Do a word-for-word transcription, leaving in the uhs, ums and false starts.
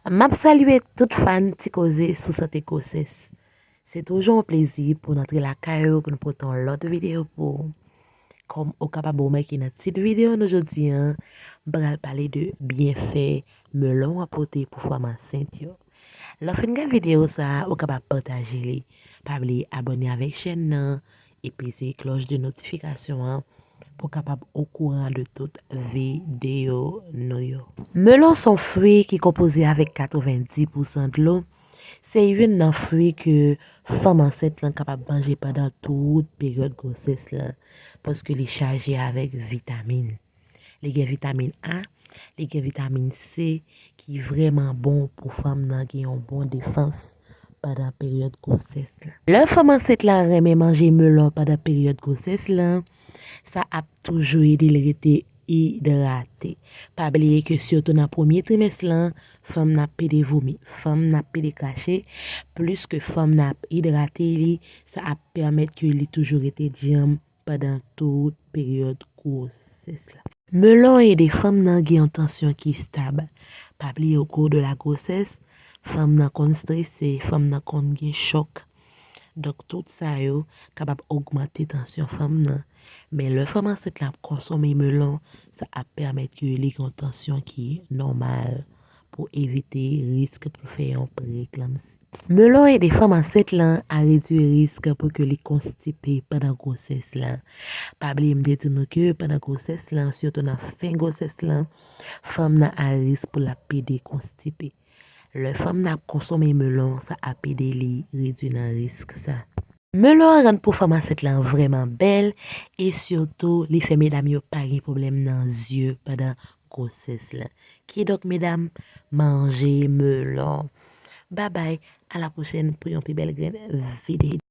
M ap salye tout fan Ti Koze sou sante gwosès. Se toujou yon plezi pou n antre lakay ou pou n pote yon lòt videyo pou ou. Kòm ou kapab remake nan tit videyo nou jodi a, m pral pale de byenfè melon an pote pou fanm ansent yo. Lè w fin gade videyo sa a, ou kapab pataje li. Pa bliye abòne avèk chèn nan e peze klòch de notifikasyon an pou w kapab okouran de tout videyo nou yo. Melon se yon fwi ki konpoze avèk katrevenndis pousan dlo. Se youn nan fwi ke fanm ansent lan kapab manje pandan tout peryòd gwosès lan, paske li chaje avèk vitamin. Li gen vitamin A, li gen vitamin C ki vrèman bon pou fanm nan gen yon bon defans pandan peryòd gwosès lan. Lè fanm ansent lan renmen manje melon pandan peryòd gwosès lan, sa ap toujou ede l rete idrate. Pa bliye ke sitou nan premye trimès lan, fanm nan ap pede vomi, fanm nan ap pede krache, plis ke fanm nan ap idrate li, sa ap pèmèt ke li toujou rete djanm pandan tout peryòd gwosès la. Melon ede fanm nan gen yon tansyon ki estab. Pa bliye, au cours de la grossesse, fanm nan konn strese, fanm nan konn gen chòk. Donk, tout sa yo kapab ogmante tansyon fanm nan. Men lè fanm ansent la ap konsome melon, sa ap pèmèt ke li gen yon tansyon ki nòmal pou evite risk pou fè yon preeklanmsi. Melon ede fanm ansent lan a redui risk pou ke li konstipe pandan gwosès lan. Pa bliye m te di nou ke pandan gwosès lan, sitou nan fen gwosès lan, fanm nan a risk pou l ap pede konstipe. Lè fanm nan ap konsome melon, sa ap ede li redui nan risk sa. Melon an rann po fanm ansent lan vrèman bèl e sitou li fè medam yo pa gen pwoblèm nan zye pandan gwosès lan. Kidonk medam, manje melon. Babay, a la pwochèn pou yon pi bèl grenn videyo.